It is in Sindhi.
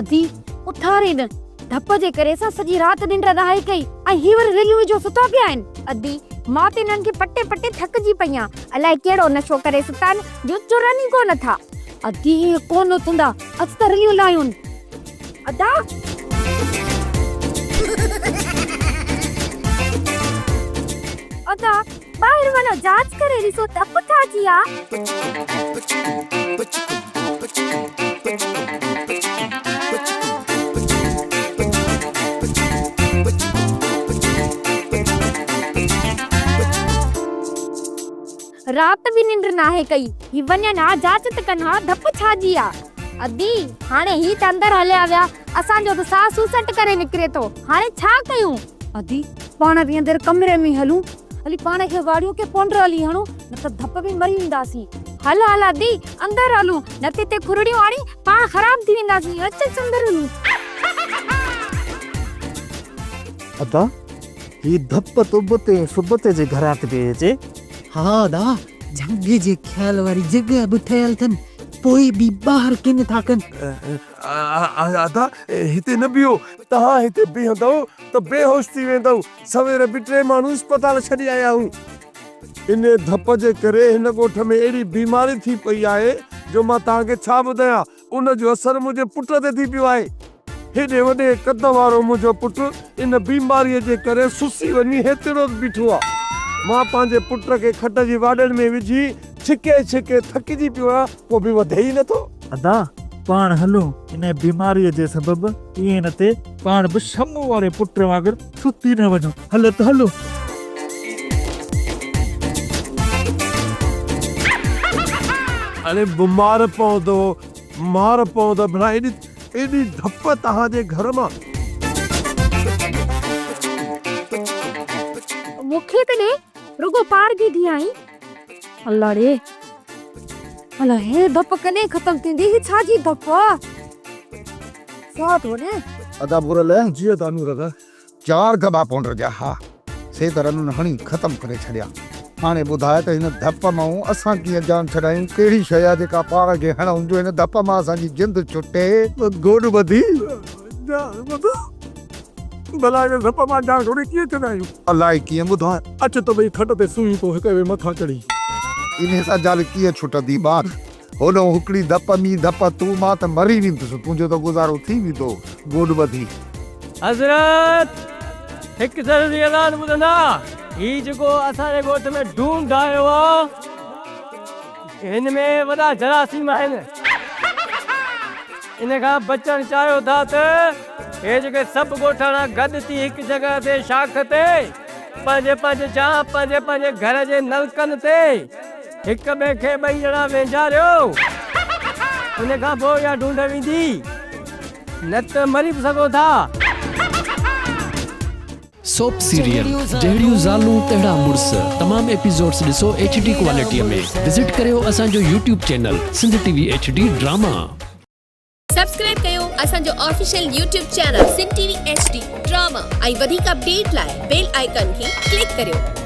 ادي، اٿارين. ڌپ جي ڪري اسان سڄي رات ننڊ ناهي ڪئي ۽ هي وري رليون وجهو ستا پيا آهن. ادي، مان ته انهن کي پٽي پٽي ٿڪجي پئي آهيان. الائي ڪهڙو نشو ڪري ستا آهن جو چرن ئي ڪونه ٿا. ادي، اهي ڪونه اٿندا. اچ ته رليون لاهيون. ادا! ادا، ٻاهر وڃو جاچ ڪري ڏسو ڌپ ڇا جي آ. رات به ننڊ ناهي ڪئي. هي وڃن ها جاچ ته ڪن ها ڌپ ڇا جي آ. ادي هاڻي هي ته اندر هليا ويا اسان جو ته ساهه سوسٽ ڪري نڪري ٿو هاڻي ڇا ڪيون. ادي پاڻ به اندر ڪمري ۾ هلون هلي پاڻ کي واڙيون ڪي پونڊر هلي هڻون نه ته ڌپ ۾ مري وينداسين. هل هل ادي اندر هلون نه ته هتي کرڙيون آڻي پاڻ خراب ٿي وينداسين اچ اچ اندر هلون. ادا هي ڌپ ته ابتي ۽ سبتي جي گهران ٿي پئي اچي. ها ادا جهنگ جي خيال واري جڳهه به ٺهيل اٿن پوء به ٻاهر ڪين ٿا ڪن. ادا هتي نه بيهو، توهان هتي بيهندؤ ته بيهوش ٿي ويندؤ، سوير به ٽي ماڻهو اسپتال ڇڏي آيا آهيون. انهيء ڌپ جي ڪري هن ڳوٺ ۾ اهڙي بيماري ٿي پئي آهي جو مان توهان کي ڇا ٻڌايان، ان جو اثر منهنجي پٽ تي ٿي پيو آهي. هيڏي وڏي قد وارو منهنجو پٽ ان بيماريء جي ڪري سسي وڃي هيتڙو بيٺو آ. مان پنهنجي پٽ کي کٽ جي واڏن ۾ وجهي ڇڪي ڇڪي ٿڪجي پيو آهيان، پوء به وڌي ئي نٿو. ادا، پاڻ هلون، انهيء بيماريء جي سبب ائين نه ٿئي، پاڻ به شمو واري پٽ وانگر ستي نه وڃون. هل ته هلون. اڙي بمار پوندو، مار پوندو ڀلا ايڏي ايڏي ڌپ توهان جي گهر مان. مون کي ته ڏي، رڳو پاڙ جي ڌيء آهين. الا ڙي الا هي ڌپ ڪڏهن ختم ٿيندي هي ڇا جي ڌپ آ. ساهه ٿو وڃي. ادا ڀورل. جي ادا نور ادا. چار گڀا پونڊر جا ها، سي ته رنن هڻي ختم ڪري ڇڏيا. هاڻي ٻڌاء ته هن ڌپ مئون اسان ڪيئن جان ڇڏايون؟ ڪهڙي شيء آ جيڪا پاڻ کي هڻون جو هن ڌپ مان اسان جي جند ڇٽي؟ گوڏ ٻڌي جان ٻڌاء ڀلا هن ڌپ مان جان ڇوڙي ڪيئن ڇڏايون؟ الائي ڪيئن ٻڌاء. اچ ته ٻئي کٽ تي سمهي پئون هڪ ٻئي مٿان چڙهي. انهيء سان جان ڪيئن ڇٽندي مان؟ هوڏهون هڪڙي ڌپ ٻي ڌپ تون مان ته مري ويندس تنهنجو ته گذارو ٿي ويندو گوڏ ٻڌي. حضرت! هڪ ضروري اعلان ٻڌندا؟ هي جيڪو اسان جي ڳوٺ ۾ ڍونڍ آيو آ، هن ۾ وڏا جراثيم آهن. ان کان بچڻ چاهيو ٿا ته هي جيڪي سڀ ڳوٺاڻا گڏ ٿي هڪ جڳهه تي شاخ تي پنهنجي پنهنجي جان پنهنجي پنهنجي گهر جي نلڪن تي هڪ ٻئي کي ٻئي ڄڻا وينجهاريو، ان کان پوء اها ڍونڍ ويندي، نه ته مري به سگهو ٿا. سوپ سيريل جهڙيون زالون تهڙا مڙس تمام ايپيسوڊس ڏسو ايڇ ڊي ڪوالٽي ۾ وزٽ ڪريو اسان جو YouTube channel Sindh T V H D drama. Subscribe ڪيو اسان جو official YouTube channel Sindh T V H D drama ۽ وڌيڪ اپڊيٽ لاء بيل آئيڪان کي ڪلڪ ڪريو.